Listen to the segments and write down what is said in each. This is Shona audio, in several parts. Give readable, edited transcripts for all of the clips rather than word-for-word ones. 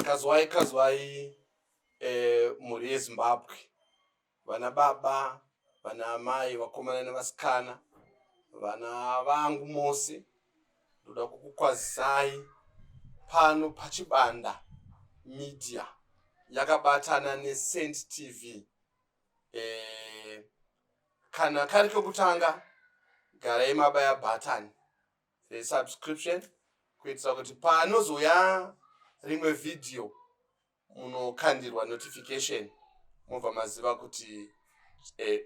Kazwai kazwai mhuri yeZimbabwe, vana baba, vana amai, vakomana nevasikana, vana vangu mose, ndoda kukukwazisai pano paChibanda Media yakabatana neSaint TV. Kana kari kekutanga, garai mabaya bhatani resubscription kuitira kuti panozouya rimwe vhidhiyo munokandirwa notification, mobva maziva kuti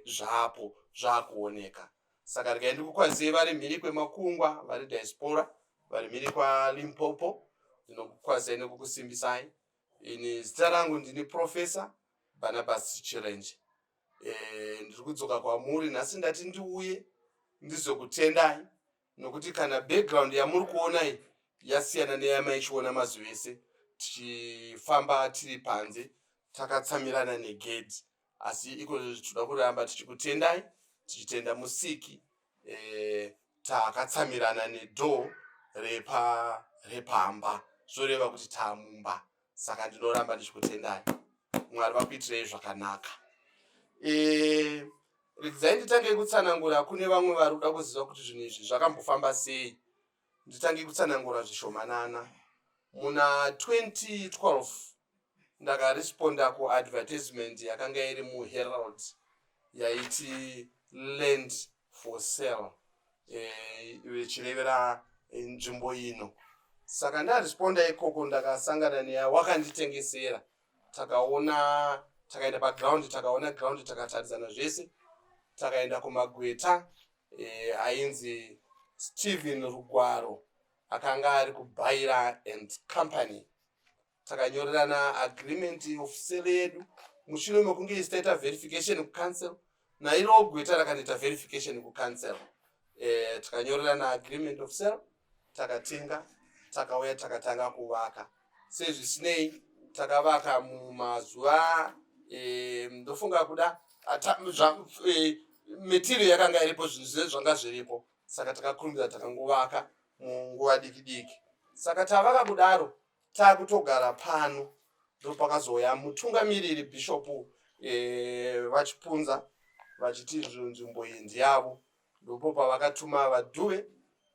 zvapo zvakuoneka. Saka regai ndikukwazisei vari mhiri kwemakungwa, vari diaspora, vari mhiri kwaLimpopo. Ndinokukwazisai nekukusimbisai. Ini zita rangu ndini Professor Barnabas Chirenje. Ndiri kudzoka kwamuri nhasi, ndati ndiuye ndizokutendai nokuti kana background yamuri kuonai yasiyana neyamaichiona mazuva ese tichifamba tiri panze takatsamirana negedhi. Asi ikozvo tinoda kuramba tichikutendai, tichitenda Musiki. Takatsamirana nedoor repamba, zvoreva kuti taamumba. Saka ndinoramba ndichikutendai. Mwari vakuitirei zvakanaka. Regai nditange kutsanangura kune vamwe vari kuda kuziva kuti zvinhu izvi zvakambofamba sei. Nditange kutsanangura zvishomanana. Muna 2012 ndakaresponda kuadvertisement yakanga iri muHerald yaiti "Land for sale", ichirevera nzvimbo ino. Saka ndaresponda ikoko, ndakasangana newakanditengesera, takaona, takaenda paground, takaona ground, takataridzana zvese. Takaenda kumagweta ainzi Stephen Rugwaro, akanga ari kuBaira and Company. Takanyorerana agreement of sale yedu mushure mekunge isi taita verification kucouncil, nairo gweta rakanoita verification kucouncil. Takanyorerana agreement of sale, takatenga, takauya, takatanga kuvaka. Sezvisinei, takavaka mumazuva ndofunga kuda material yakanga iripo, zvinhu zvese zvanga zviripo, saka takakurumidza, takangovaka munguva diki diki. Saka tavaka kudaro, taakutogara pano, ndopakazouya mutungamiriri Bhishopu vaChipunza vachiti nzvimbo iyi ndiyavo. Ndipo pavakatuma vaDhuve.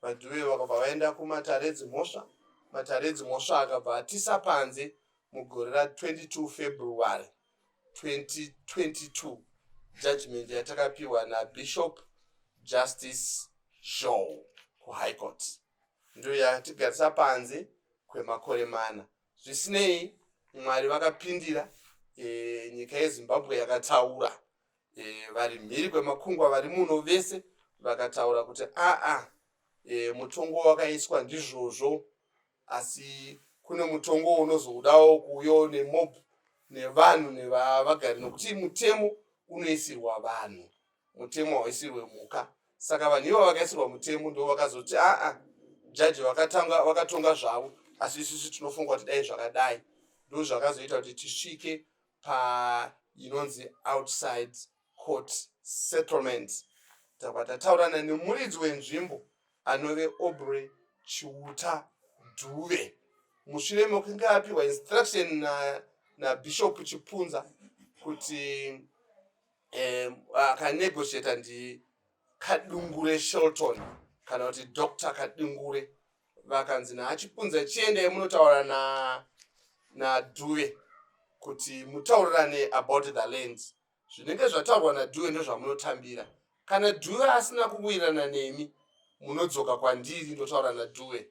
VaDhuve vakabva vaenda kumatare edzimhosva. Matare edzimhosva akabva atisa panze mugore ra22 February 2022, judgment yatakapiwa naBishop Justice Zhou kuHigh Court ndo yatigarisa panze kwemakore 4. Zvisinei, Mwari vakapindira. Nyika yeZimbabwe yakataura, vari mhiri kwemakungwa, vari muno vese vakataura kuti aa, mutongo wakaiswa ndizvozvo, asi kune mutongo unozoudawo kuuyawo nemob nevanhu nevagari, nokuti mutemo unoisirwa vanhu, mutemo hauisirwe mhuka. Saka vanhu ivo vakaisirwa mutemo ndo vakazoti aa, jaji vakatanga vakatonga zvavo, asi isusu tinofunga kuti dai zvakadai. Ndo zvakazoita kuti tisvike painonzi outside court settlement. Tabva tataurana nemuridzi wenzvimbo anove Obre Chiuta Dhuve, mushure mekunge apiwa instruction naBishop Chipunza kuti akanegotiata ndi Kadungure Shelton, kana kuti Dr Kadungure. Vakanzi naaChipunza, "Chiendai munotaura naDhuve kuti mutaurirane about the land. Zvinenge zvataurwa naDhuve ndozvamunotambira. Kana Dhuve asina kuwirirana nemi, munodzoka kwandiri, ndotaura naDhuve."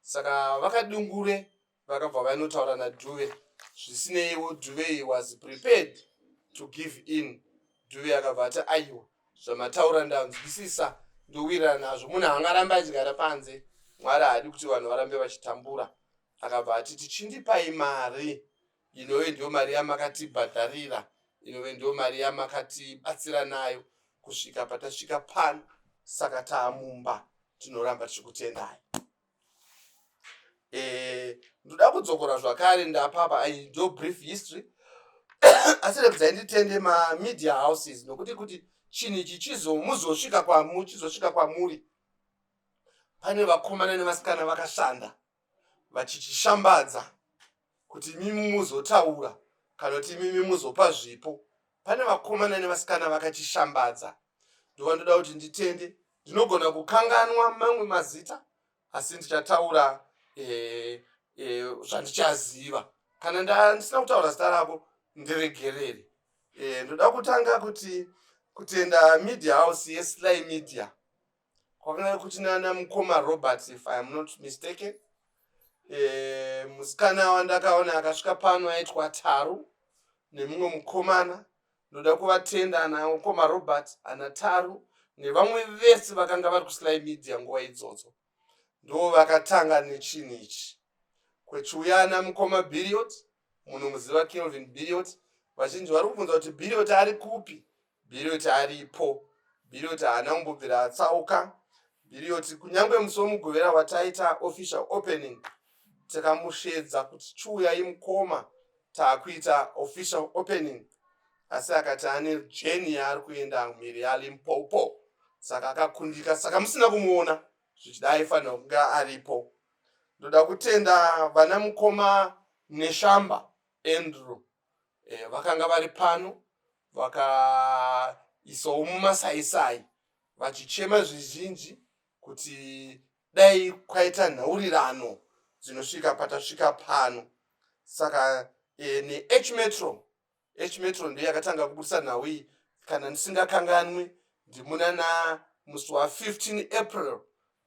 Saka vaKadungure vakabva vainotaura naDhuve. Zvisineiwo, Dhuve was prepared to give in. Dhuve akabva ati, "Aiwa, zvamataura ndanzwisisa, ndowirirana nazvo. Munhu haangarambe achigara panze. Mwari haadi kuti vanhu varambe vachitambura." Akabva ati, "Tichindipai mari inove ndiyo mari yamakatibhadharira, inove ndiyo mari yamakatibatsira nayo kusvika patasvika pano. Saka taamumba, tinoramba tichikutendai." Ndoda kudzokora zvakare ndapapa, ndo brief history, asi rekudzai nditende mamedia houses, nokuti kuti chinhu ichi chizomuzosvika kwamu chizosvika kwamuri, pane vakomana nevasikana vakashanda vachichishambadza. kuti imimi muzotaura kana kuti imimi muzopa zvipo. Pane vakomana nevasikana vakachishambadza, ndovandoda kuti nditende. Ndinogona kukanganwa mamwe mazita, asi ndichataura zvandichaziva. Kana ndisina kutaura zita rako, ndiregerere. Ndoda kutanga kuti kutenda media house yeSly Media, kwakanga kuti nana mukoma Robert, if I am not mistaken. Musikana wandakaona akasvika pano aitwa Taru nemumwe mukomana. Ndoda kuvatenda ana mukoma Robert, ana Taru nevamwe vese vakanga vari kuSly Media nguva idzodzo. Ndo vakatanga nechinhu ichi. Kwechiuya ana mukoma Biriot, munomuziva Kelvin Biriot. Vazhinji vari kubvunza kuti Biriot ari kupi. Biriot aripo. Biriot haana kumbobvira atsauka. Biriot, kunyange musi weMugovera wataita official opening, takamushedza kuti chiuyai mukoma, taakuita official opening, asi akati ane journey yaari kuenda mhiri yaLimpopo, saka akakundika. Saka musina kumuona, zvichida aifanira kunge aripo. Ndoda kutenda vana mukoma Neshamba Andrew, vakanga vari pano, vakaisawo mumasaisai vachichema zvizhinji kuti dai kwaita nhaurirano dzinosvika patasvika pano. Saka neH Metro, H Metro ndiyo yakatanga kubudisa nhau iyi, kana ndisingakanganwi, ndimuna na musi wa15 April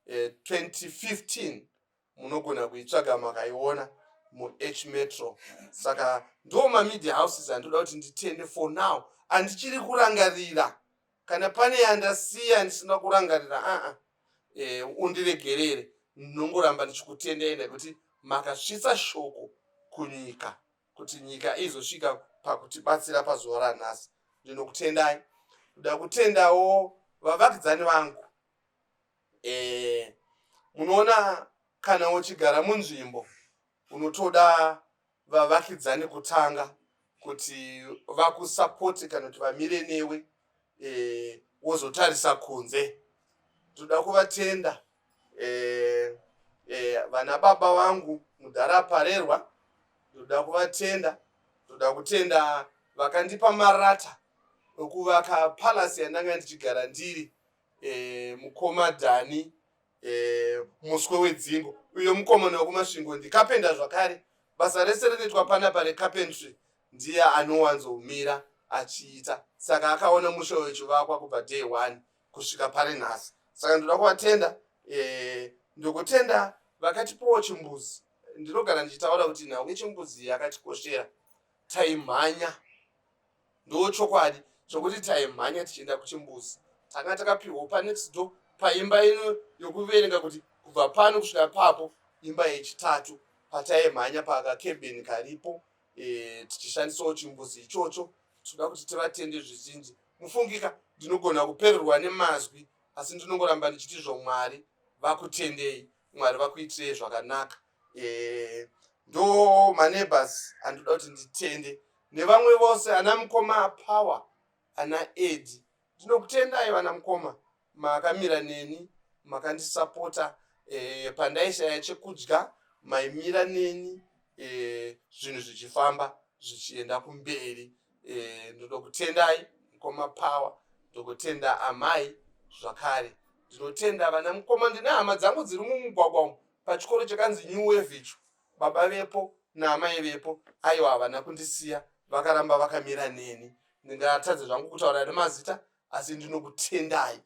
2015. Munogona kuitsvaga makaiona muH Metro. Saka ndo mamedia houses andoda kuti nditende for now andichiri kurangarira. Kana pane yandasiya ndisina kurangarira, aa undiregerere. Ndinongoramba ndichikutendai nekuti makasvitsa shoko kunyika kuti nyika izosvika pakutibatsira pazuva ranhasi. Ndinokutendai. Ndoda kutendawo vavakidzani vangu. Munoona, kana uchigara munzvimbo, unotoda vavakidzani kutanga kuti vakusapoti kana kuti vamire newe, wozotarisa kunze. Ndoda kuvatenda vana baba vangu, mudhara Parerwa. Ndoda kuvatenda. Ndoda kutenda vakandipa marata okuvaka palace yandanga ndichigara ndiri, mukoma Dhani Muswe Wedzingo, uyo mukomana wekuMasvingo, ndicarpenter zvakare. Basa rese rinoitwa panapa recarpentry ndiye anowanzomira achiita, saka akaona musha wechivakwa kubva day one kusvika pari nhasi. Saka ndoda kuvatenda. Ndokutenda vakatipawo chimbuzi. Ndinogara ndichitaura kuti nhau yechimbuzi yakatikoshera. Taimhanya, ndo chokwadi chokuti taimhanya tichienda kuchimbuzi. Tanga takapiwawo panext door paimba ino yokuverenga kuti kubva pano kusvika papo imba yechitatu, pataimhanya pakakebheni karipo, tichishandisawo chimbuzi ichocho. Tinoda kuti tivatende zvizhinji. Mufungika, ndinogona kupererwa nemazwi, asi ndinongoramba ndichiti zvo Mwari vakutendei, Mwari vakuitirei zvakanaka. Ndo maneighbors andoda kuti nditende, nevamwe vose, ana mukoma Power, ana Edi. Ndinokutendai vana mukoma, makamira neni, makandisapota pandaishaya chekudya, maimira neni, zvinhu zvichifamba zvichienda kumberi. Ndinokutendai mukoma Power, ndokutenda amai zvakare. Ndinotenda vana mukoma. Ndine hama dzangu dziri mumugwagwa umu pachikoro chakanzi New Wave icho. Baba vepo naamai vepo, aiwa, havana kundisiya, vakaramba vakamira neni. Ndingatadze zvangu kutaura nemazita, asi ndinokutendai.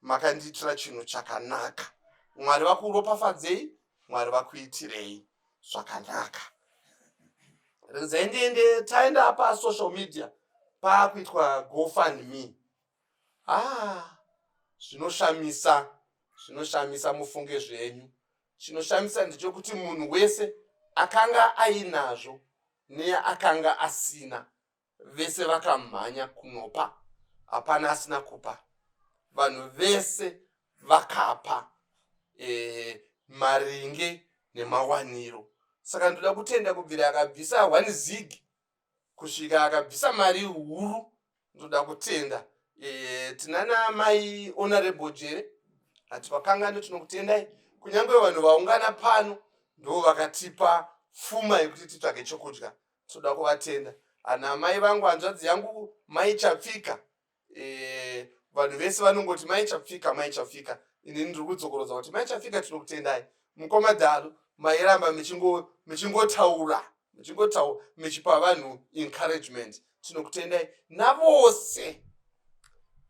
Makandiitira chinhu chakanaka. Mwari vakuropafadzei, Mwari vakuitirei zvakanaka. Rezai ndiende. Taenda pasocial media, paakuitwa GoFundMe. Ah, zvinoshamisa, zvinoshamisa, mufunge zvenyu. Chinoshamisa ndechekuti munhu wese akanga ainazvo neakanga asina, vese vakamhanya kunopa. Hapana asina kupa, vanhu vese vakapa maringe nemawaniro. Saka ndoda kutenda kubvira akabvisa one zig kusvika akabvisa mari huru. Ndoda kutenda. Tinana mai Honorable Jere, hativakangani, tinokutendai. Kunyange vanhu vaungana pano ndo vakatipa. pfuma yekuti titsvage chokudya. Tinoda kuvatenda ana amai vangu, hanzvadzi yangu Mai Chapfika. Vanhu vese vanongoti Mai Chapfika, Mai Chapfika. Inini ndiri kudzokorodza kuti Mai Chapfika, tinokutendai. Mukoma Dhalo, mairamba michingotaura, michingotaura, michipa vanhu encouragement. Tinokutendai navose,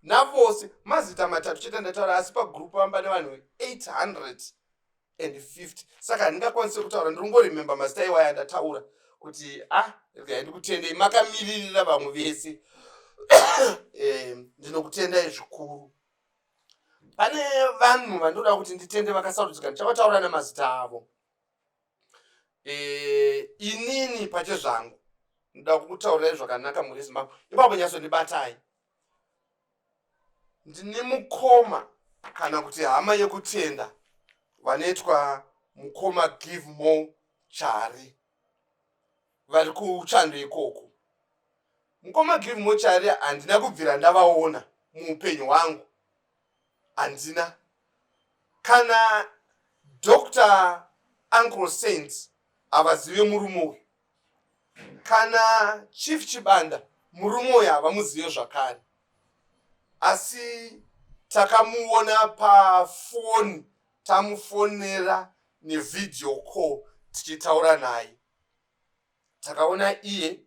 navose. Mazita matatu chete ndataura, asi pagroup vamba nevanhu 850, saka handingakwanisi kutaura. Ndiri kungoremember mazita iwaya ndataura kuti ah, regai ndikutendei, makamiririra vamwe vese. Ndinokutendai zvikuru. Pane vanhu vandoda kuti nditende vakasarudzika, ndichavataura nemazita avo. Inini pachezvangu ndoda kukutaurirai zvakanaka, mhuri yeZimbabwe. Ipapo nyatsondibatai. Ndine mukoma, kana kuti hama yekutenda, vanoitwa mukoma Give More Chari, vari kuchando ikoko. Mukoma Give More Chari handina kubvira ndavaona muupenyu hwangu, handina. Kana Dr Uncle Saints havazive murume uyu, kana Chief Chibanda murume uyu havamuzive zvakare, asi takamuona pafoni, tamufonera nevideo call tichitaura naye. Takaona iye,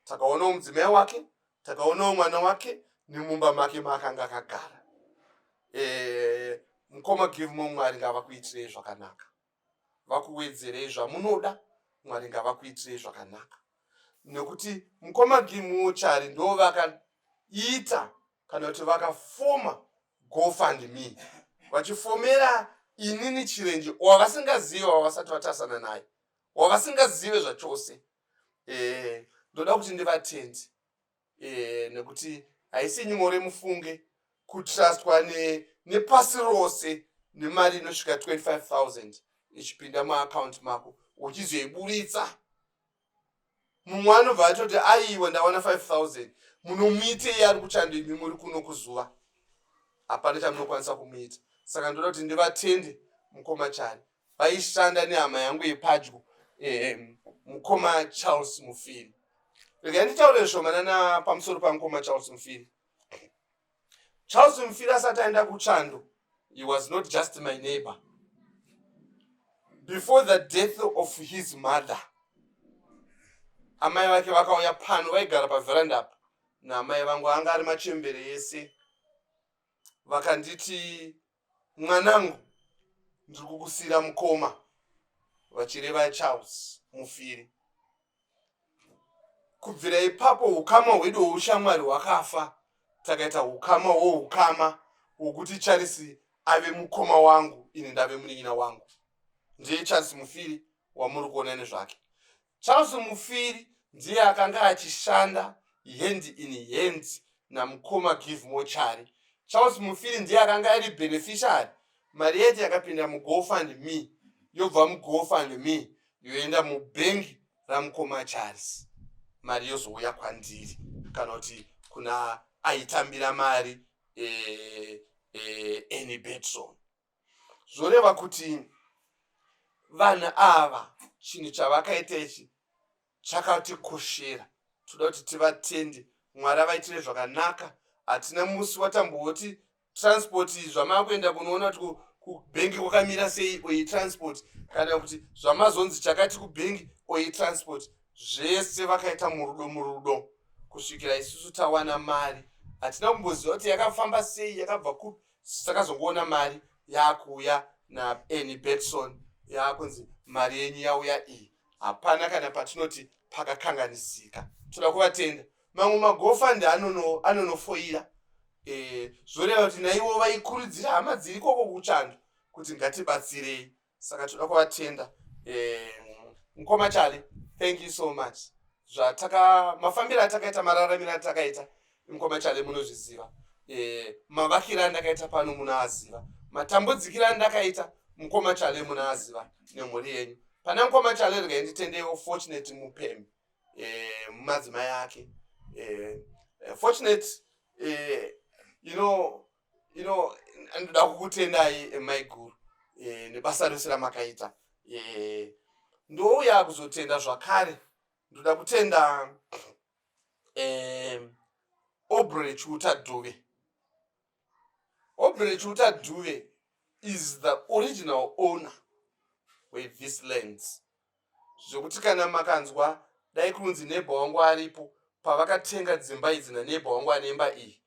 takaonawo mudzimai wake, takaonawo mwana wake nemumba make maakanga akagara. Mukoma Givemo, Mwari ngavakuitirei zvakanaka, vakuwedzerei zvamunoda. Mwari ngavakuitirei zvakanaka, nekuti mukoma Givemo Chari ndo vakaita, kana kuti vakafoma GoFund Me, vachifomera inini Chirenje, wavasingazive, wavasati vatarisana naye, wavasingazive zvachose. Ndoda kuti ndivatende, nekuti haisi nyore, mufunge, kutrustwa nepasi rose nemari inosvika 25 000 ichipinda muakaunti mako, uchizoiburitsa. Mumwe anobva atoti, "Aiwa, ndawana 5000." Munomuitei ari kuchando, imi muri kuno kuzuva? Hapana chamunokwanisa kumuita. Saka ndoda kuti ndivatende mukoma Chari. Vaishanda nehama yangu yepadyo, mukoma Charles Mufiri. Regai nditaure zvishomanana pamusoro pamukoma Charles Mufiri. Charles Mufiri asati aenda kuchando, he was not just my neighbor. Before the death of his mother, amai vake vakauya pano, vaigara paveranda apa naamai vangu, anga ari machembere ese. Vakanditi, "Mwanangu, ndiri kukusiyira mukoma," vachireva Charles Mufiri. Kubvira ipapo ukama hwedu hwoushamwari hwakafa. Takaita ukama hwoukama hwokuti Charles ave mukoma wangu, ini ndave munin'ina wangu. Ndiye Charles Mufiri wamuri kuona nezvake. Charles Mufiri ndiye akanga achishanda hand in hand namukoma Give Mochari. Charles Mufiri ndiye akanga ari beneficiary. Mari yetu yakapinda muGoFund Me, yobva muGoFund Me yoenda mubhengi ramukoma Charles, mari yozouya kwandiri, kana kuti kuna aitambira mari, Annie Betson. Zvoreva kuti vanhu ava, chinhu chavakaita ichi chakatikoshera. Toda kuti tivatende. Mwari avaitire zvakanaka. Hatina musi watamboti transport, zvamakuenda kunoona kuti kubhengi kwakamira sei, oyi transport, kana kuti zvamazonzi chakati kubhengi, oyi transport. Zvese vakaita murudo, murudo, kusvikira isusu tawana mari. Hatina kumboziva kuti yakafamba sei, yakabva kupi. Takazongoona mari yakuuya naAnnie Betson, yakunzi mari yenyu yauya iyi. Hapana kana patinoti pakakanganisika. Toda kuvatenda. Mamwe maGoFund anonofoira. Zvoreva kuti naivo vaikurudzira hama dziri ikoko kuchando kuti ngatibatsirei. Saka toda kuvatenda. Mukoma Chale, thank you so much. Zvataka, mafambiro atakaita, mararamiro atakaita, mukoma Chale munozviziva. Mavakiro andakaita pano munoaziva, matambudzikiro andakaita, mukoma Chale munoaziva nemhuri yenyu. Pana mukoma Chale, regai nditendewo Fortunate Mupemi, mumadzimai ake. Fortunate, ndoda kukutendai, maiguru, nebasa rose ramakaita. Ndouya kuzotenda zvakare, ndoda kutenda Aubrey Chiuta Dhuve. Aubrey Chiuta Dhuve is the original owner with this lands, zvekuti kana makanzwa dai kunzi neighbour wangu aripo pavakatenga dzimba idzi naneighbour wangu ane imba iyi,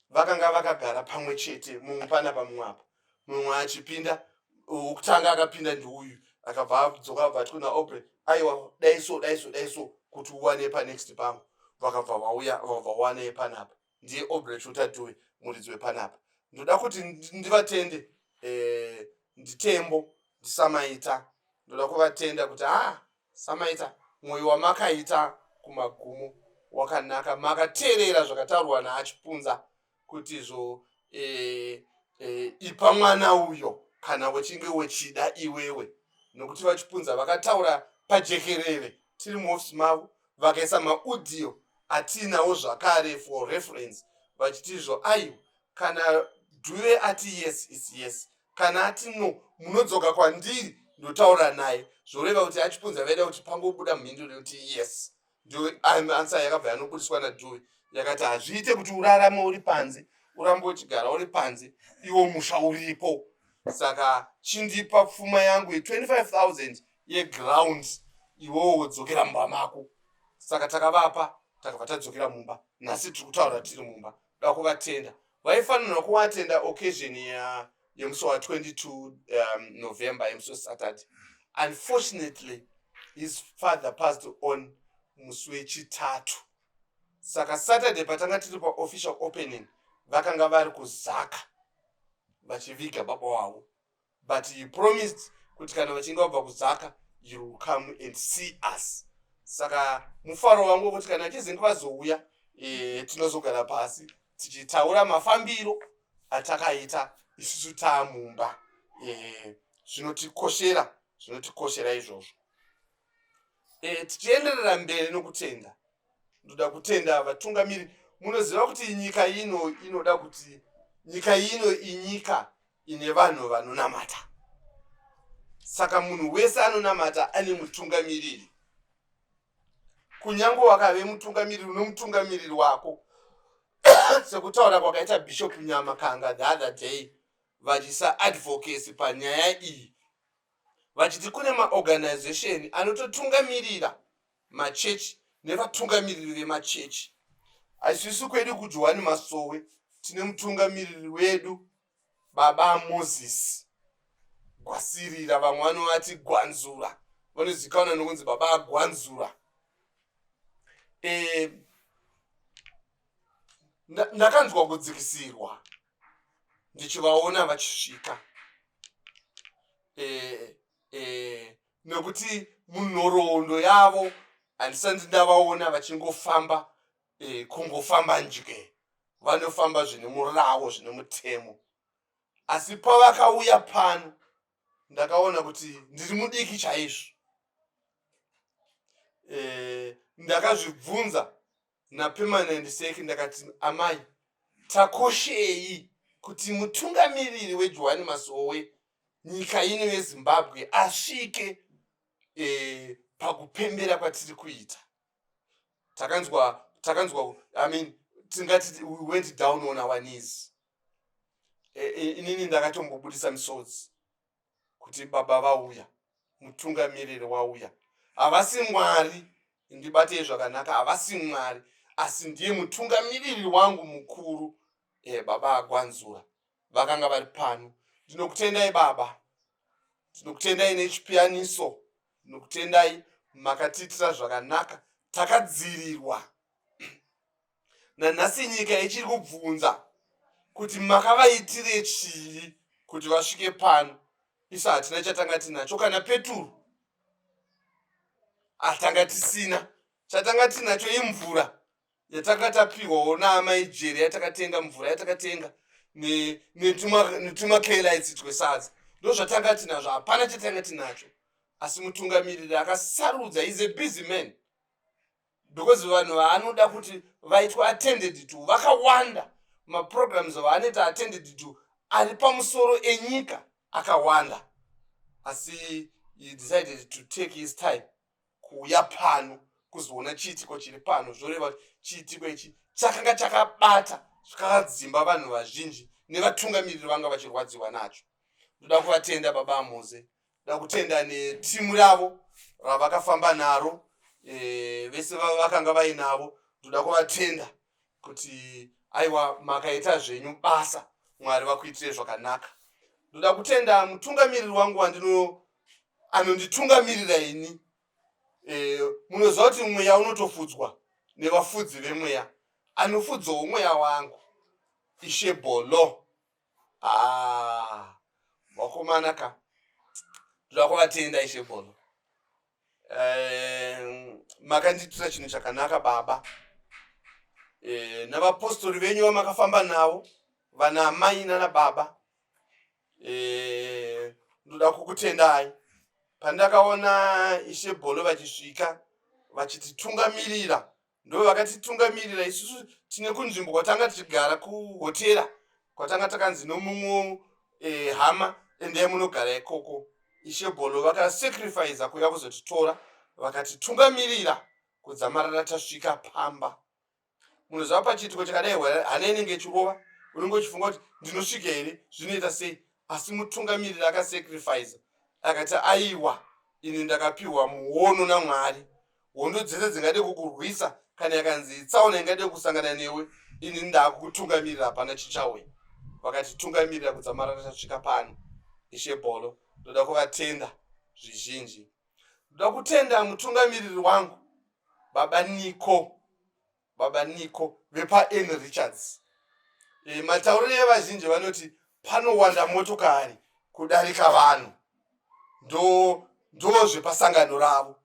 vakanga vakagara pamwe chete, mumwe panapa, mumwe apa, mumwe achipinda. Wokutanga akapinda ndiuyu, akabva adzoka, abva ati kuna Aubrey, "Aiwa, dai so, dai so, dai so, kuti uwane panext pangu." Vakabva vauya, vakabva wawane panapa. Ndiye Aubrey Chiuta Dhuve, muridzi wepanapa. Ndoda kuti ndivatende, ndiTembo, ndiSamaita. Ndoda kuvatenda kuti, ha, Samaita, mwoyo wamakaita kumagumo wakanaka. Makateerera zvakataurwa naaChipunza kuti izvo ipa mwana uyo kana wechinge wechida iwewe, nokuti vaChipunza vakataura pajekerere tiri muofisi mavo, vakaisa maaudio atiinawo zvakare for reference, vachiti izvo, aiwa, kana Dhuve ati yes is yes, kana ati no, munodzoka kwandiri ndotaura naye. Zvoreva kuti aChipunza vaida kuti pangobuda mhinduro yekuti yes. Ndio answer yakabva yanobudiswa naDhuve, yakati hazviite kuti urarame uri panze, urambe uchigara uri panze iwo musha uripo. Saka chindipa pfuma yangu ye25 000 yeground, iwowo wodzokera mumba mako. Saka takavapa, takabva tadzokera mumba. Nhasi tiri kutaura tiri mumba. Da kuvatenda. Vaifanirwa kuatenda occasion yemusi wa22 November, yemusi weSaturday. Unfortunately, his father passed on musi wechitatu, saka Saturday patanga tiri paofficial opening vakanga vari kuZaka vachiviga baba wavo. But he promised kuti kana vachinge vabva kuZaka, you will come and see us. Saka mufaro wangu wekuti kana vachizenge vazouya, tinozogara pasi tichitaura mafambiro atakaita isusu taamumba. Zvinotikoshera, zvinotikoshera izvozvo. Tichienderera mberi nokutenda, ndoda kutenda vatungamiri. Munoziva kuti nyika ino inoda kuti, nyika ino inyika ine vanhu vanonamata, saka munhu wese anonamata ane mutungamiriri. Kunyange wakave mutungamiriri nomutungamiriri wako, sekutaura kwakaita Bishop Nyamakanga the other day vachisa advocacy panyaya iyi, vachiti kune maorganization anototungamirira machechi nevatungamiriri vemachechi. Isusu kwedu kuJohani Masowe tine mutungamiriri wedu, Baba Moses Gwasirira, vamwe vanovati Gwanzura, vanozivikanwa nokunzi Baba Gwanzura. Ndakanzwa kudzikisirwa ndichivaona vachisvika, nekuti munhoroondo yavo handisati ndavaona vachingofamba, kungofamba nje. Vanofamba zvine murawo, zvine mutemo. Asi pavakauya pano ndakaona kuti ndiri mudiki chaizvo. Ndakazvibvunza napermanent sec, ndakati, "Amai, takoshei kuti mutungamiriri weJohani Masowe nyika ino yeZimbabwe asvike pakupembera kwatiri kuita?" Takanzwa, I mean, tingati we went down on our knees. Inini ndakatombobudisa misodzi kuti baba vauya, mutungamiriri wauya. Havasi Mwari, ndibatei zvakanaka, havasi Mwari, asi ndiye mutungamiriri wangu mukuru. Baba aGwanzura vakanga vari pano. Ndinokutendai baba, ndinokutendai nechipiyaniso, ndinokutendai, makatiitira zvakanaka. Takadzirirwa. Nanhasi nyika ichiri kubvunza kuti makavaitire chii kuti vasvike pano. Isu hatina chatanga tinacho, kana peturu hatanga tisina. Chatanga tinacho imvura yatanga tapiwawo naamai Jeri, yatakatenga, mvura yatakatenga netumakelites twesadza, ndo zvatanga tinazvo. Hapana chatanga tinacho. Asi mutungamiriri akasarudza, is a busy man, because vanhu vaanoda kuti vaitwe attended to vakawanda, maprograms vaanoita attended to ari pamusoro enyika akawanda. Asi He decided to take his time kuuya pano kuzoona chiitiko chiri pano. Zvoreva kuti chiitiko ichi chakanga chakabata zvakadzimba vanhu vazhinji nevatungamiriri vanga vachirwadziwa nacho. Ndoda kuvatenda baba Amoze, ndoda kutenda netimu ravo ravakafamba naro, vese vakanga vainavo. Ndoda kuvatenda kuti aiwa, makaita zvenyu basa, Mwari vakuitire zvakanaka. Ndoda kutenda mutungamiriri wangu wandino anonditungamirira ini. Munoziva kuti mweya unotofudzwa nevafudzi vemweya. Anofudzawo mweya wangu, Ishe Bolo. Ah, vakomana ka, ndoda kuvatenda, Ishe Bolo. Makandiitira chinhu chakanaka baba, navapostori venyu vamakafamba navo, vana amai nana baba. Ndoda kukutendai. Pandakaona Ishe Bolo vachisvika vachititungamirira, ndo vakatitungamirira isusu tine kunzvimbo kwatanga tichigara, kuhotera kwatanga takanzi nomumwe hama, endai munogara ikoko. Ishe Bolo vakasacrifica kuuya kuzotitora, vakatitungamirira kudzamarara tasvika pamba. Munoziva, pachiitiko chakadai hana inenge ichirova, unenge uchifunga kuti ndinosvika here, zvinoita sei? Asi mutungamiriri akasacrifica, akati, "Aiwa, ini ndakapiwa muono naMwari. Hondo dzese dzingade kukurwisa, kana yakanzi tsaona ingade kusangana newe, ini ndakukutungamirira, hapana chichauya." Vakatitungamirira kudzamarara tasvika pano. Ishe Bolo, ndoda kuvatenda zvizhinji. Ndoda kutenda mutungamiriri wangu, baba Niko, baba Niko vepaN Richards. Matauriro evazhinji vanoti panowanda motokari kudarika vanhu, ndo zvepasangano ravo.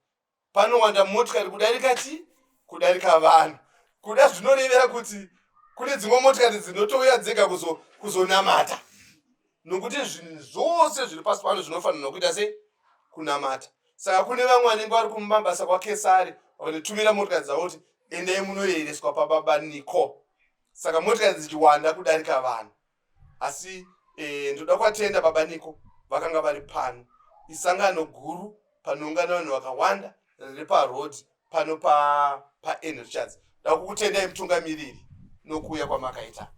Panowanda motikari kudarika chi kudarika vanhu. Kuda zvinorevera kuti kune dzimwe motikari dzinotouya dzega kuzonamata, nokuti zvinhu zvose zviri pasi pano zvinofanirwa kuita sei? Kunamata. Saka kune vamwe vanenge vari kumabasa kwaKesari, vanotumira motikari dzavo kuti endai munoyereswa pababa Niko. Saka motikari dzichiwanda kudarika vanhu. Asi ndoda kuvatenda baba Niko vakanga vari pano. Isangano guru panoungana vanhu vakawanda riri parodhi pano paN Richards. Ndoda kukutendai, mutungamiriri, nokuuya kwamakaita.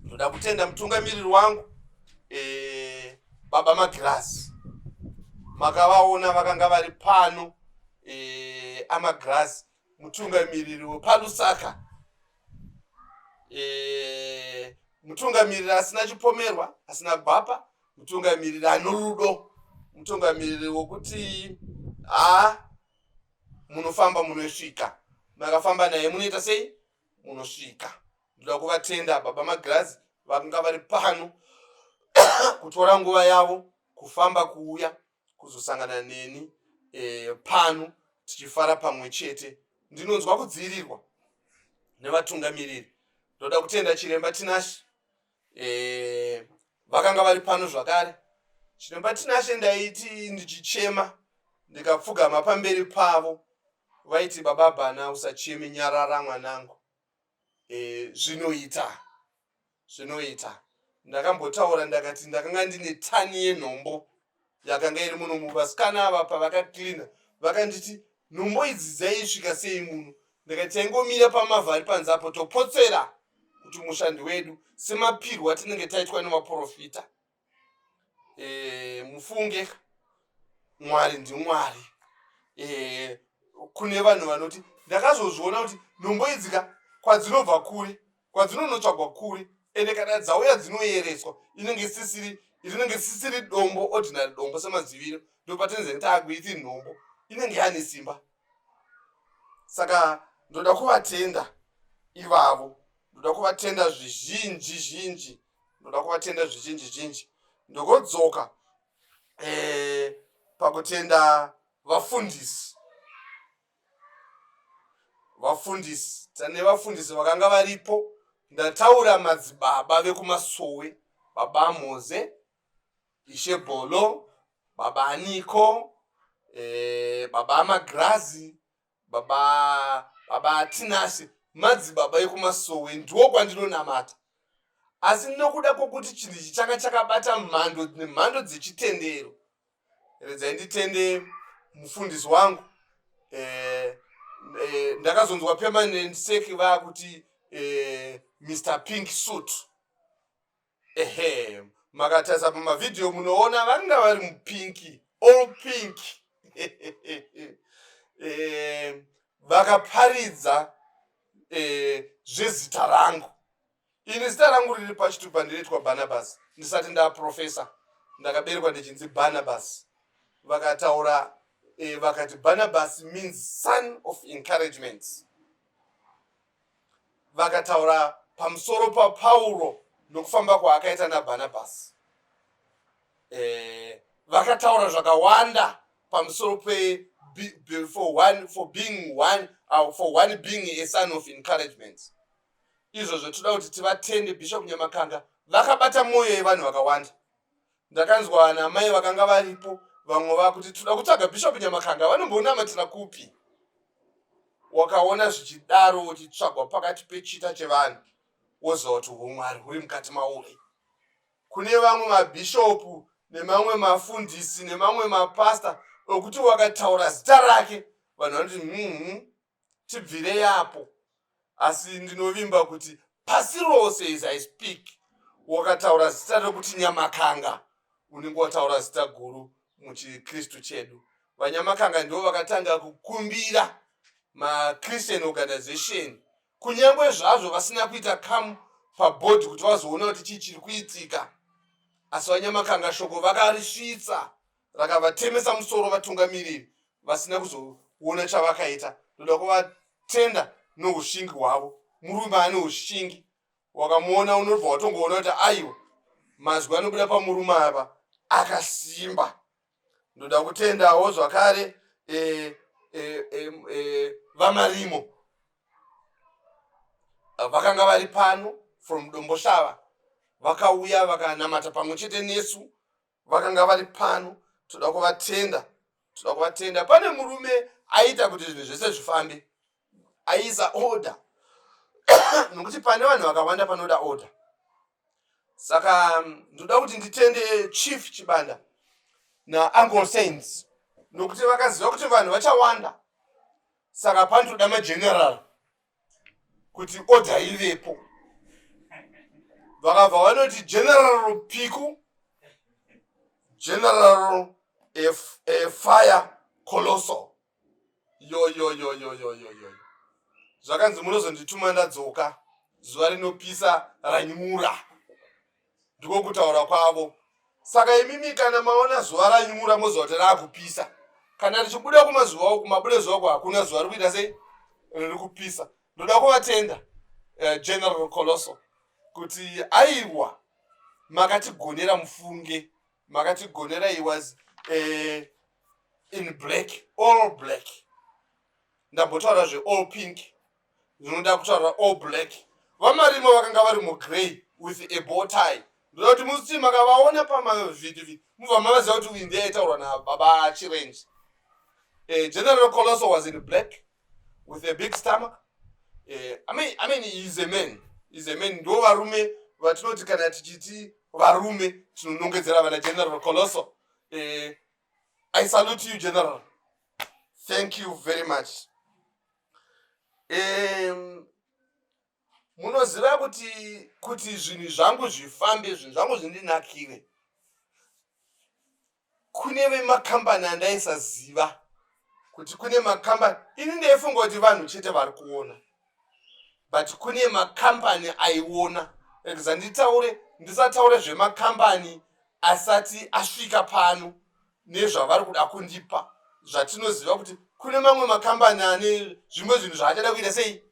Ndoda kutenda mutungamiriri wangu, baba Magirasi. Makavaona, vakanga vari pano. Amagirasi, mutungamiriri wepaLusaka, mutungamiriri asina chipomerwa, asina gwapa, mutungamiriri ano rudo, mutungamiriri wokuti ha, munofamba munosvika. Makafamba naye munoita sei? Munosvika. Ndoda kuvatenda baba Magirazi vakanga vari pano, kutora nguva yavo kufamba kuuya kuzosangana neni pano tichifara pamwe chete. Ndinonzwa kudzivirirwa nevatungamiriri. Ndoda kutenda chiremba Tinashe, vakanga vari pano zvakare. Chiremba Tinashe, ndaiti ndichichema ndikapfugama pamberi pavo, vaiti, "Baba Bhana, usacheme, nyarara mwanangu, zvinoita, zvinoita." Ndakambotaura ndakati ndakanga ndine tani yenhombo yakanga iri muno. Muvasikana ava pavakaklina vakanditi, "Nhombo idzi dzaisvika sei muno?" Ndakati taingomira pamavhari panze apo, topotsera kuti mushandi wedu, semapirwo atinenge taitwa nemaprofita. Mufunge, Mwari ndiMwari. Kune vanhu vanoti ndakazozviona kuti nhombo idzika kwadzinobva kure, kwadzinonotsvagwa kure, ende kana dzauya dzinoyereswa. Inenge isisiri dombo, ordinary dombo semaziviro. Ndopatinenge taakuiti nhombo inenge yane simba. Saka ndoda kuvatenda ivavo, ndoda kuvatenda zvizhinji zhinji, ndoda kuvatenda zvizhinji zhinji. Ndokodzoka pakutenda vafundisi. Vafundisi, tane vafundisi vakanga varipo. Ndataura madzibaba vekumasowe, baba Moze, Ishe Bolo, baba Aniko, baba Amagrazi, baba Atinashe, madzibaba ekumasowe, ndiwo kwandinonamata. Asi nokuda kwokuti chinhu ichi changa chakabata mhando nemhando dzechitendero. Redzai nditende mufundisi wangu. Ndakazonzwa permanent sec vakuti Mr Pink Suit. Ehe, makatarisa pamavhidhiyo munoona vanga vari mupink, all pink. Vakaparidza zvezita rangu. Ini zita rangu riri pachitupa ndinoitwa Barnabas. Ndisati ndaprofesa ndakaberekwa ndichinzi Barnabas. Vakataura vakati Barnabas means son of encouragement. Vakataura pamusoro paPauro nokufamba kwaakaita naBarnabas. Vakataura zvakawanda pamusoro pe for one, for being one, for one being a son of encouragement. Izvozvo toda kuti tivatende Bishop Nyamakanga, vakabata mwoyo yevanhu vakawanda. Ndakanzwa namai vakanga varipo, vamwe vakuti toda kutsvaga Bishop Nyamakanga, vanombonamatira kupi? Wakaona zvichidaro, uchitsvagwa pakati pechita chevanhu, woziva kuti umwari huri mukati mauri. Kune vamwe mabhishopu nemamwe mafundisi nemamwe mapasta okuti wakataura zita rake vanhu vanoti tibvirei apo. Asi ndinovimba kuti pasi rose, as I speak, wakataura zita rekuti Nyamakanga, unenge wataura zita guru muchiKristu chedu. VaNyamakanga ndivo vakatanga kukumbira maChristian organization, kunyange zvazvo vasina kuita kamu pabhodhi kuti vazoona kuti chii chiri kuitika. Asi VaNyamakanga shoko vakarisvitsa, rakavatemesa musoro vatungamiriri vasina kuzoona chavakaita. Ndoda kuvatenda noushingi hwavo. Murume ane ushingi, wakamuona unobva watongoona kuti aiwa, mazwi anobuda pamurume ava akasimba. Ndoda kutendawo zvakare VaMarimo vakanga vari pano from Domboshava, vakauya vakanamata pamwe chete nesu. Vakanga vari pano, toda kuvatenda, toda kuvatenda. Pane murume aiita kuti zvinhu zvese zvifambe, aiisa order, nokuti pane vanhu vakawanda panoda order. Saka ndoda kuti nditende Chief Chibanda naUncle Saints, nokuti vakaziva kuti vanhu vachawanda, saka panotoda mageneral kuti order ivepo. Vakabva vanoti General Piku, General a Fire Colossal. Yo yo yo yo yo yo yo, zvakanzi munozondituma ndadzoka zuva rinopisa ranyura, ndiko kutaura kwavo. Saka imimi kana maona zuva ranyura, moziva kuti raakupisa. Kana richibuda kumazuva uku, mabude zuva ku, hakuna zuva riri kuita sei, riri kupisa. Ndoda kuvatenda General Colosso kuti aiwa, makatigonera, mufunge makatigonera. He was in black, all black. Ndambotaura zveall pink, ndinoda kutaura all black. VaMarimo vakanga vari mugrey with a bow tie. Ndoda kuti musi makavaona pamavhidhi mubva mavaziva kuti uyu ndiye aitaurwa nababa Chirenji. General Colosso was in black with a big stomach. I mean, he's a man, he's a man. Ndo varume vatinoti kana tichiti varume tinonongedzera vana General Colosso. I salute you, General. Thank you very much. Munoziva kuti zvinhu zvangu zvifambe, zvinhu zvangu zvindinakire, kune vemakambani andaisaziva kuti kune makambani. Ini ndaifunga kuti vanhu chete vari kuona, but kune makambani aiona. Regeza nditaure, ndisataure zvemakambani asati asvika pano nezvavari kuda kundipa. Zvatinoziva kuti kune mamwe makambani ane zvimwe zvinhu zvaachada kuita sei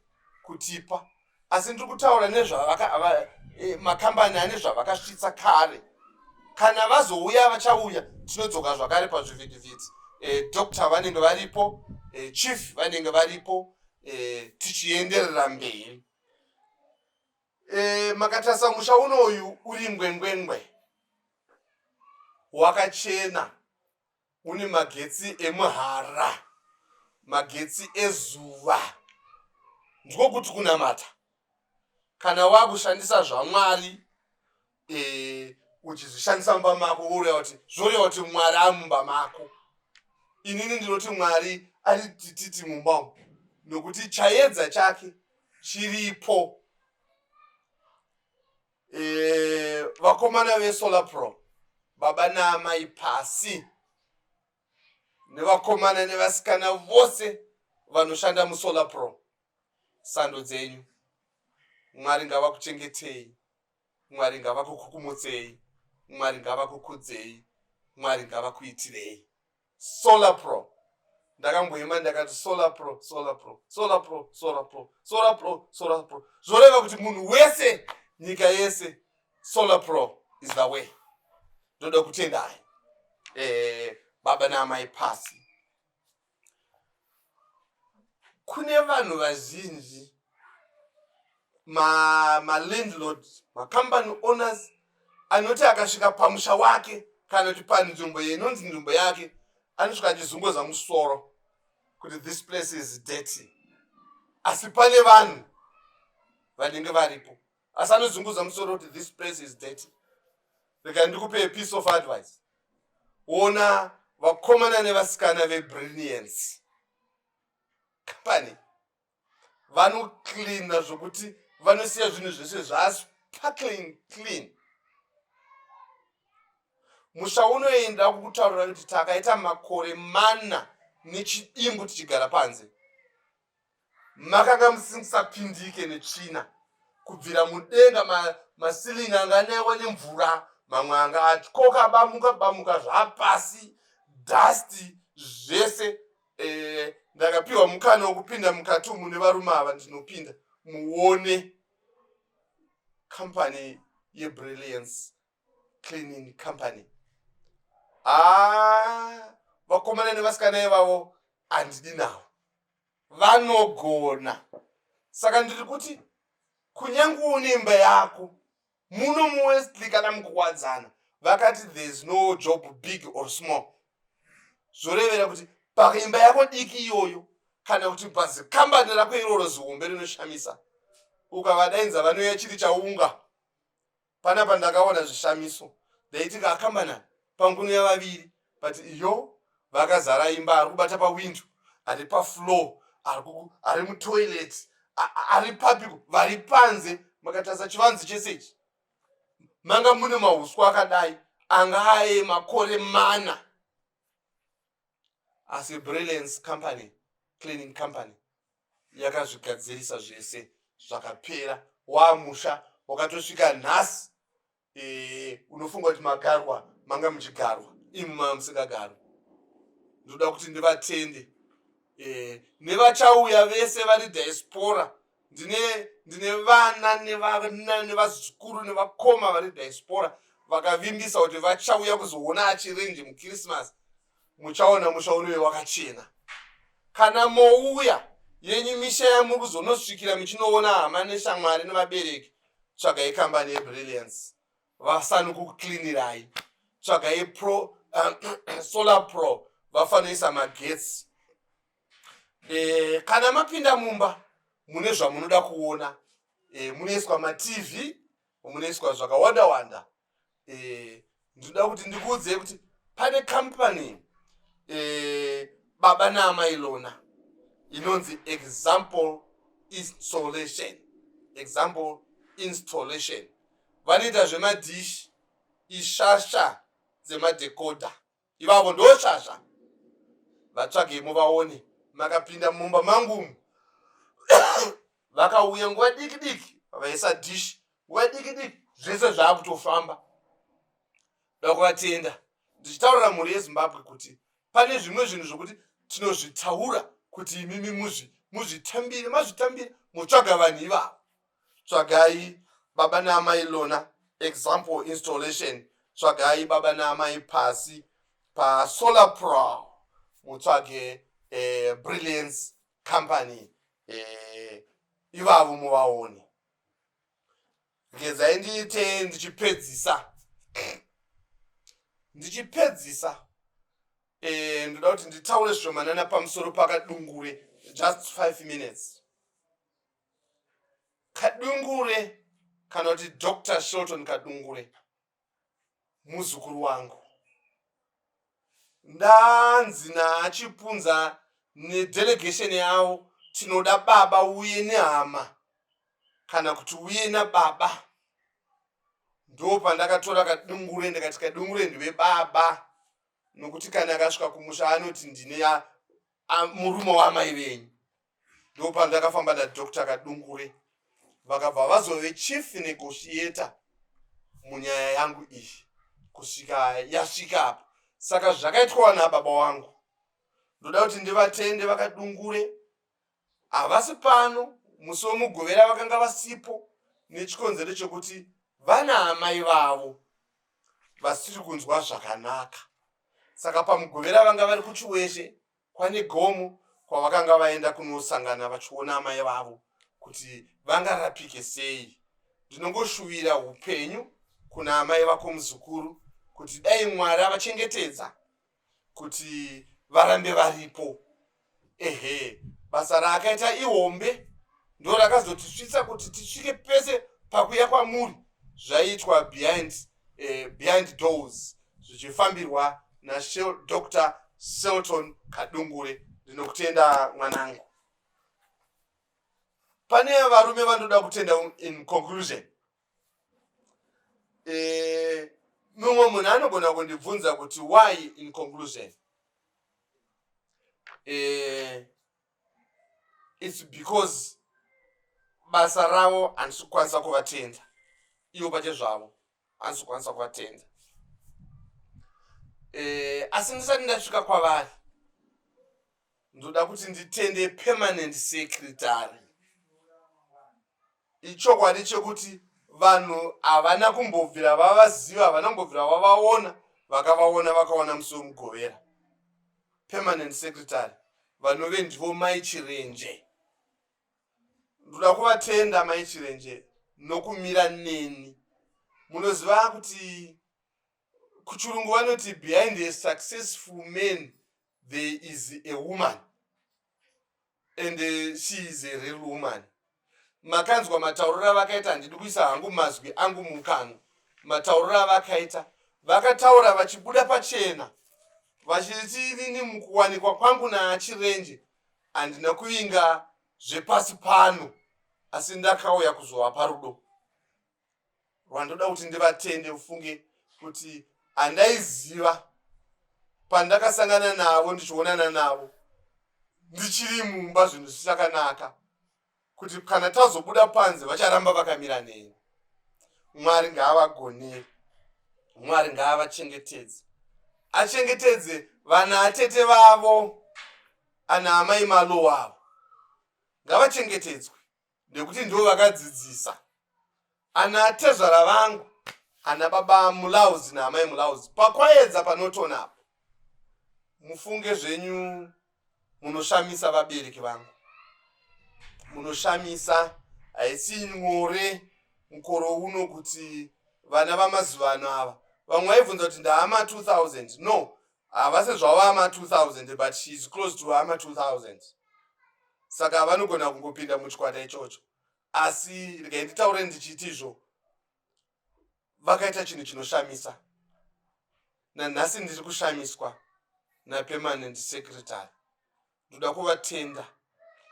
kutipa, asi ndiri kutaura nezvamakambani ane zvavakasvitsa kare. Kana vazouya, vachauya, tinodzoka zvakare pazvivhitivhiti. Doctor vanenge varipo, chief vanenge varipo, tichienderera mberi. Makatarisa musha unoyu uri ngwengwengwe, wakachena, une magetsi emuhara, magetsi ezuva. Ndiko kuti kunamata kana wakushandisa zvaMwari. Uchizvishandisa mumba mako, woreva kuti, zvoreva kuti Mwari amumba mako. Inini ndinoti Mwari ari tititi mumba umu, nokuti chaedza chake chiripo. Vakomana veSolar Pro, baba naamai Pasi, nevakomana nevasikana vose vanoshanda muSolar Pro, sando dzenyu. Mwari ngavakuchengetei, Mwari ngavakukukumutsei, Mwari ngavakukudzei, Mwari ngavakuitirei. Solar Pro, ndakamboima ndakati Solar Pro, Solar Pro, Solar Pro, Solar Pro, Solar Pro, Solar Pro. Zvoreva kuti munhu wese, nyika yese, Solar Pro is the way. Ndoda kutendai, baba naamai Pasi. Kune vanhu vazhinji, malandlord, macompany owners, anoti akasvika pamusha wake kana kuti panzvimbo inonzi nzvimbo yake, anosvika achizunguza musoro kuti this place is dirty, asi pane vanhu vanenge varipo, asi anozunguza musoro kuti this place is dirty. Rega ndikupe a piece of advice. Ona vakomana nevasikana veBrilliance Company, vanocleana zvokuti vanosiya zvinhu zvese zvasparkling clean. Musha unoenda kukutaurira kuti takaita makore 4 nechidimbu tichigara panze, makanga musingapindike netsvina kubvira mudenga, maceiling anga anaiwa nemvura, mamwe anga atyoka, bamuka bamuka zvapasi, dust zvese. Ndakapiwa mukana wokupinda mukati umu nevarume ava. Ndinopinda muone company yeBrilliance Cleaning Company. Ah, vakomana nevasikana ivavo handidi navo, vanogona. Saka ndiri kuti kunyange une imba yako muno muWestlea kana muKuwadzana, vakati there is no job big or small. Zvorevera kuti paimba yako diki iyoyo kana kuti pazikambani rako iroro zihombe rinoshamisa, ukavadainza vanouya chiri chaunga. Panapa ndakaona zvishamiso. Ndaitika akambana panguno yavaviri, but iyo vakazara imba, ari kubata pawindo, ari pafloor, ari mutoilet, ari papiko, vari panze. Makatarisa chivanze chese ichi, manga mune mauswa akadai anga aye makore 4, asi Brilliance Company, Cleaning Company, yakazvigadzirisa zvese, zvakapera. Wamusha wakatosvika nhasi, unofunga kuti magarwa manga muchigarwa, imi manga musingagarwi. Ndoda kuti ndivatende, nevachauya vese vari diaspora. Ndine vana nevana nevazukuru nevakoma vari diaspora vakavimbisa kuti vachauya kuzoona achirenje muChristmas. Muchaona musha unove wakachena kana mouya yenyu misha yamuri kuzonosvikira muchinoona hama neshamwari nevabereki. Tsvagai kambani yeBrilliance, vasani kukucleanirai. Tsvagai pro Solar Pro, vafanoisa magetsi. Kana mapinda mumba mune zvamunoda kuona, munoiswa maTV, munoiswa zvakawanda wanda. Ndinoda kuti ndikuudzei kuti pane company, baba naamai Lona, inonzi Example Installation. Example Installation vanoita zvemadhishi, ishasha dzemadecoder ivavo, ndo shasha. Vatsvagei muvaone. Makapinda mumba mangu umu, vakauya nguva diki diki vaisa dhishi, nguva diki diki zvese zvaakutofamba. Da kuvatenda ndichitaurira mhuri yeZimbabwe kuti pane zvimwe zvinhu zvokuti tinozvitaura kuti imimi muzvitambire, mazvitambire, mutsvaga vanhu ivavo. Tsvagai baba naamai Lona, Example Installation. Tsvagai baba naamai Pasi paSolar Pro, mutsvage Brilliance Company, ivavo muvaone. Gezai ndiite ndichipedzisa. Ndoda kuti nditaure zvishomanana pamusoro paKadungure, just 5 minutes. Kadungure, kana kuti Dr Shelton Kadungure. Muzukuru wangu, ndanzi naachipunza nedelegation yavo, tinoda baba uye nehama kana kuti uye nababa. Ndo pandakatora Kadungure, ndikati Kadungure ndive baba, nokuti kana akasvika kumusha anoti ndine murume waamai venyu. Ndo pandakafamba naDr Kadungure, vakabva vazove chief negotiator munyaya yangu iyi kusvika yasvika apa. Saka zvakaitwa nababa wangu, ndoda kuti ndivatende. VaKadungure havasi pano. Musi weMugovera vakanga vasipo nechikonzero chekuti vana amai vavo vasiri kunzwa zvakanaka. Saka paMugovera vanga vari kuChiweshe kwane gomo kwavakanga vaenda kunosangana vachiona amai vavo kuti vangarapike sei. Ndinongoshuvira upenyu kuna amai vako, muzukuru, kuti dai Mwari avachengetedza kuti varambe varipo. Ehe, basa raakaita ihombe, ndo rakazotisvitsa kuti tisvike pese pakuya kwamuri. Zvaiitwa behind doors zvichifambirwa naDr Selton Kadungure. Ndinokutenda, mwanangu. Pane varume vandoda kutenda. In conclusion, mumwe munhu anogona kundibvunza kuti why in conclusion. It's because basa ravo handisi kukwanisa kuvatenda ivo pachezvavo, handisi kukwanisa kuvatenda. Asi ndisati ndasvika kwavari, ndoda kuti nditende permanent secretary. Ichokwadi chekuti vanhu havana kumbobvira vavaziva, havana kumbobvira vavaona. Vakavaona, vakaona musi weMugovera. Permanent secretary vanove ndivo Mai Chirenje, ndoda kuvatenda, Mai Chirenje, nokumira neni. Munoziva kuti kuchirungu vanoti behind a successful man there is a woman, and she is a real woman. Makanzwa matauriro avakaita. Handidi kuisa hangu mazwi angu mukanwa. Matauriro avakaita, vakataura vachibuda pachena vachiti inini mukuwanikwa kwangu naaChirenje handina kuvinga zvepasi pano, asi ndakauya kuzovapa rudo rwandoda kuti ndivatende. Ufunge kuti handaiziva pandakasangana navo, ndichionana navo ndichiri mumba, zvinhu zvichakanaka, kuti kana tazobuda panze vacharamba vakamira neni. Mwari ngaavagonere, Mwari ngaavachengetedze, achengetedze vana atete vavo, ana amai malo wavo ngavachengetedzwe, nekuti ndivo vakadzidzisa ana atezvara vangu, ana baba Mulauzi naamai Mulauzi. Pakwaedza panotonapo, mufunge zvenyu, munoshamisa vabereki vangu, munoshamisa. Haisi nyore mukoro uno kuti vana vamazuva ano ava, vamwe vaibvunza kuti ndaama 2000. No, havasi zvavo ama 2000, but she is close to ama 2000, saka vanogona kungopinda muchikwata ichocho. Asi regai nditaure ndichiti izvo vakaita chinhu chinoshamisa. Nanhasi ndiri kushamiswa napermanent secretary. Ndoda kuvatenda.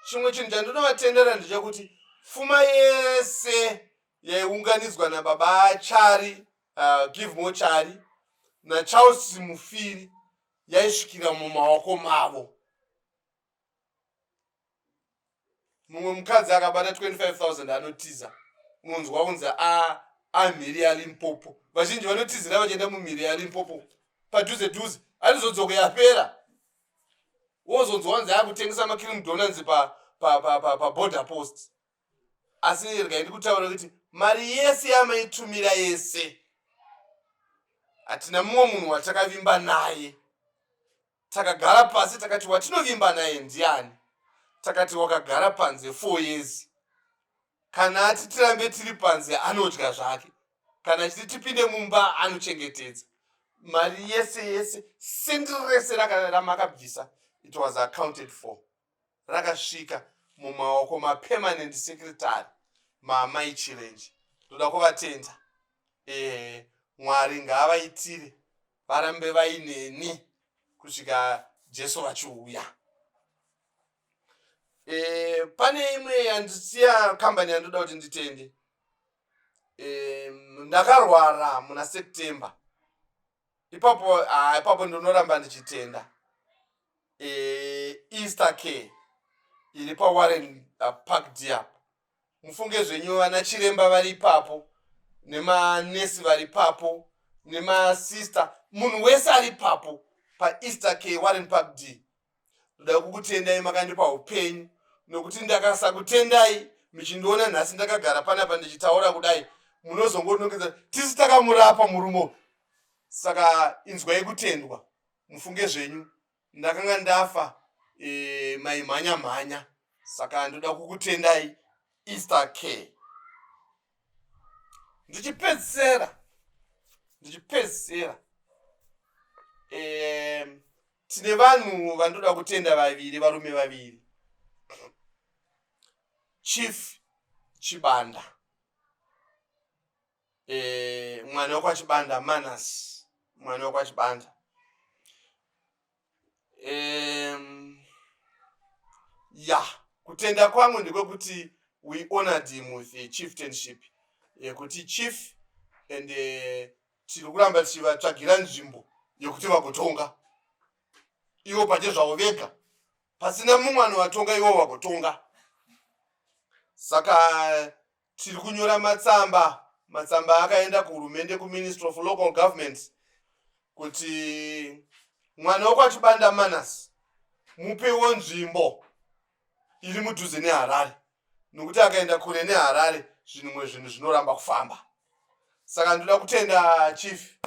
Chimwe chinhu chandinovatendera ndechekuti pfuma yese yaiunganidzwa nababa Chari, Give Chari naCharles Mufiri, yaisvikira mumaoko mavo. Mumwe mukadzi akabata 25,000 anotiza. Unonzwa kunzi amhiri yaLimpopo. Vazhinji vanotizira vachienda mumhiri yaLimpopo padhuze dhuze, anozodzoka yapera. Wozonzwa kunzi akutengesa macream donuts paborder post. Asi regai ndikutaura kuti mari yese yamaitumira yese, hatina mumwe munhu watakavimba naye. Takagara pasi takati watinovimba naye ndiani? Takati wakagara panze 4 years, kana ati tirambe tiri panze anodya zvake, kana achiti tipinde mumba anochengetedza mari yese yese. Sendi rese ramakabvisa, it was accounted for, rakasvika mumaoko mapermanent secretary, maamai Chirenje. Ndoda kuvatenda. Mwari ngaavaitire varambe vaineni kusvika Jesu vachiuya. E, pane imwe yandisiya kambani yandoda kuti nditende. E, ndakarwara muna September ipapo. Ah, ipapo ndinoramba ndichitenda Easter Care iri paWarren Park Diap. Mufunge zvenyu, vana chiremba vari ipapo, nemanesi vari ipapo, nemasista, munhu wese ari ipapo paEaster Care Warren Park D. Ndoda kukutendai, makandipa upenyu, nokuti ndakasakutendai muchindiona nhasi ndakagara panapa ndichitaura kudai, munozongonongedza tisi takamurapa murume. Saka inzwai kutendwa, mufunge zvenyu, ndakanga ndafa maimhanya mhanya. Saka ndoda kukutendai, Easter Care. Ndichipedzisera, tine vanhu vandoda kutenda vaviri, varume vaviri, Chief Chibanda, mwana wekwaChibanda Manas, mwana wekwaChibanda. Ya, kutenda kwangu ndekwekuti we honored him with a chieftainship yekuti chief, and tiri kuramba tichivatsvagira nzvimbo yekuti vagotonga ivo pachezvavo vega, pasina mumwe anovatonga, ivo vagotonga. Saka tiri kunyora matsamba. Matsamba akaenda kuhurumende, kuMinistry of Local Government, kuti mwana wekwaChibanda Manas mupewo nzvimbo iri mudhuze neHarare, nokuti akaenda kure neHarare zvinhu zvinhu zvinoramba kufamba. Saka ndoda kutenda Chief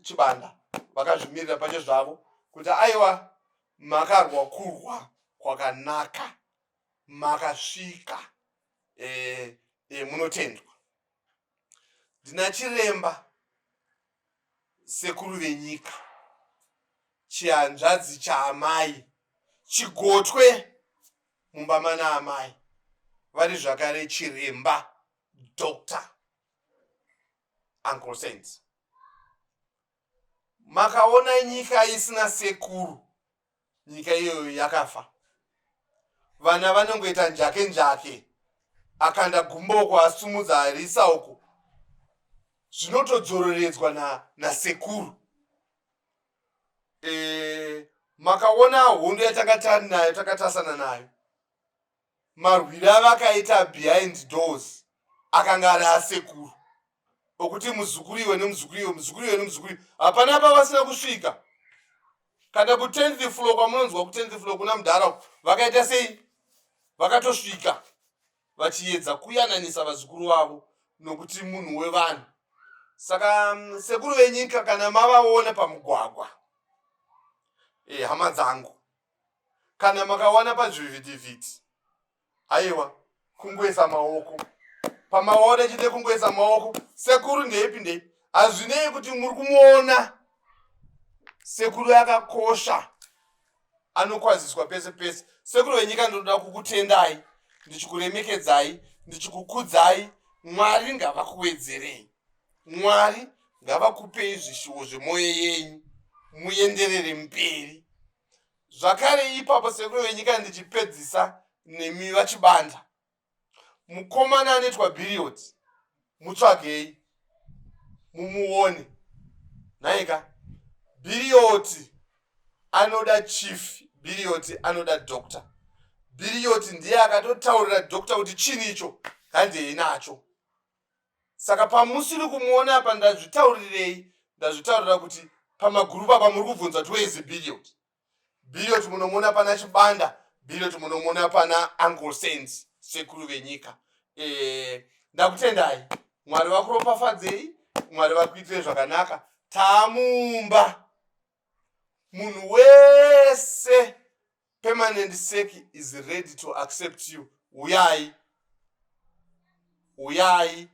Chibanda, vakazvimirira pache zvavo kuti aiwa, makarwa kurwa kwakanaka, makasvika, munotendwa. Ndina chiremba sekuru venyika, chihanzvadzi chaamai, chigotwe mumba mana amai, vari zvakare chiremba, Dr Uncle Saints. Makaona nyika isina sekuru, nyika iyoyo yakafa. Vana vanongoita njake njake, akanda gumbo uko, asumudza arisa uko, zvinotodzororedzwa nasekuru. Makaona hondo yatanga tari nayo, takatasana nayo, marwiro avakaita behind doors akanga ari asekuru, okuti muzukuru iwe nemuzukuru iwe, muzukuru iwe nemuzukuru iwe, hapana pavasina kusvika. Kana kutenth floor kwamunonzwa, kutenth floor kuna mudhara, vakaita sei? Vakatosvika vachiedza kuyananisa vazukuru vavo, nokuti munhu wevanhu. Saka sekuru venyika, kana mavaona pamugwagwa, hama dzangu, kana makawana pazvivhitivhiti, aiwa, kungoisa maoko pamaona chete, kungoisa maoko, sekuru ndeipi ndeipi, hazvinei kuti muri kumuona. Sekuru akakosha, anokwaziswa pese pese. Sekuru venyika, ndinoda kukutendai, ndichikuremekedzai, ndichikukudzai. Mwari ngavakuwedzerei, Mwari ngavakupei zvishuwo zvemwoyo yenyu, muenderere mberi zvakare. Ipapo sekuru venyika, ndichipedzisa nemi vaChibanda, mukomana anoitwa Biriot, mutsvagei mumuone. Nhaika, Birioti anoda chief, Birioti anoda doctor. Birioti ndiye akatotaurira doctor kuti chini icho handei nacho. Saka pamusiri kumuona apa, ndazvitaurirei? Ndazvitaurira kuti pamagurupu apa muri kubvunza kuti where is Biriot. Biriot munomuona pana Chibanda, Biriot munomuona pana Uncle Saints, sekuru venyika. Ndakutendai, Mwari vakuropafadzei, Mwari vakuitirei zvakanaka. Taamumba, munhu wese, permanent sec is ready to accept you. Uyai, uyai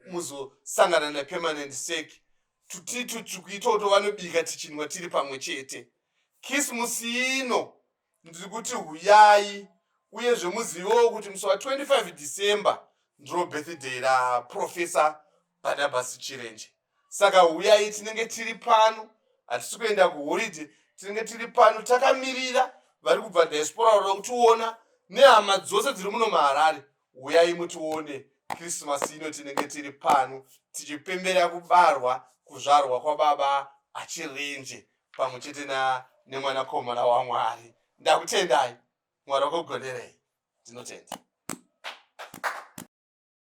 muzosangana nepermanent sec. Tuti tutsvuku itoto vanobika, tichinwa tiri pamwe chete. Kismusi ino ndiri kuti huyai. Uyezve muzivewo kuti musi wa25 December ndiro birthday raProfessor Barnabas Chirenje. Saka huyai, tinenge tiri pano, hatisi kuenda kuholiday, tinenge tiri pano takamirira vari kubva diaspora vanoda kutiona nehama dzose dziri muno muHarare. Uyai mutione Christmas ino, tinenge tiri pano tichipembera kubarwa, kuzvarwa kwababa Achirenje pamwe chete nemwanakomana waMwari. Ndakutendai, Mwari wakugonerei, ndinotenda.